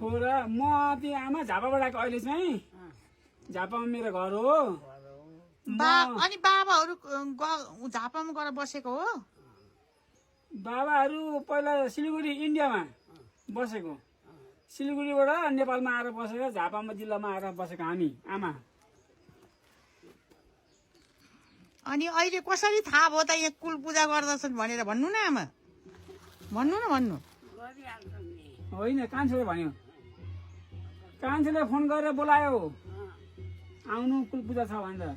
छोरा म त्यहाँ आमा झापाबाट आएको अहिले चाहिँ झापामा मेरो घर हो अनि बाबाहरू झापामा गएर बसेको हो बाबाहरू पहिला सिलगढी इन्डियामा बसेको सिलगढीबाट नेपालमा आएर बसेको झापामा जिल्लामा आएर बसेको हामी आमा अनि अहिले कसरी थाहा भयो त यहाँ कुल पूजा गर्दछन् भनेर भन्नु न आमा भन्नु न भन्नु होइन कान्छोले भन्यो कान्छोले फोन गरेर बोलायो आउनु कुल पूजा छ भनेर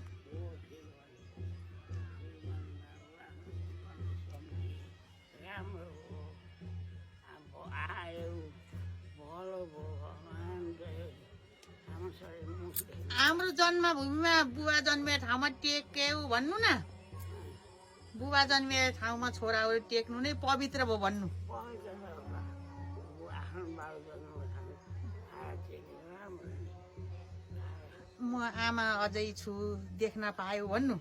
हाम्रो जन्मभूमिमा बुबा जन्मिएको ठाउँमा टेक्यौ भन्नु न बुबा जन्मिएको ठाउँमा छोराहरू टेक्नु नै पवित्र भयो भन्नु म आमा अझै छु देख्न पायो भन्नु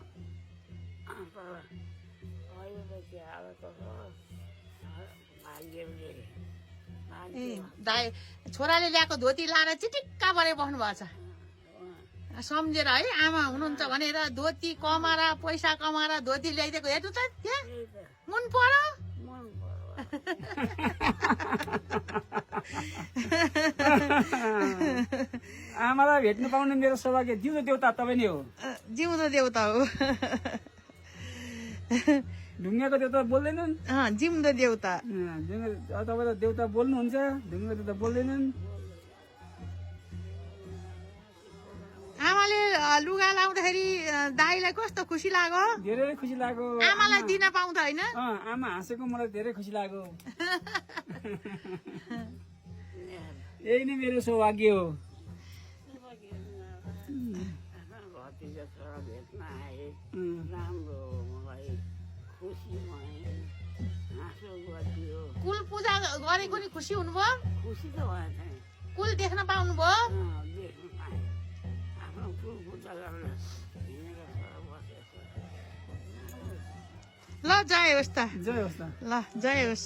ए दाइ छोराले ल्याएको धोती लाएर चिटिक्का परे बस्नु भएको छ सम्झेर है आमा हुनुहुन्छ भनेर धोती कमाएर पैसा कमाएर धोती ल्याइदिएको हेर्नु त त्यहाँ मन पर्यो आमालाई भेट्नु पाउने मेरो सौभाग्य जिउँदो देउता तपाईँ नै हो जिउँदो देउता हो ढुङ्गाको देउता बोल्दैनन् जिउँदो देउता तपाईँ त देउता बोल्नुहुन्छ ढुङ्गाको देउता बोल्दैनन् आमाले लुगा लाउँदाखेरि दाइलाई कस्तो खुसी लाग्यो धेरै खुसी लाग्यो आमालाई दिन पाउँदा होइन आमा हाँसेको मलाई धेरै खुसी लाग्यो यही नै मेरो सौभाग्य हो कुल पूजा गरेको नि खुसी हुनुभयो कुल देख्न पाउनुभयो ल जय होस् त जय होस् त ल जय होस्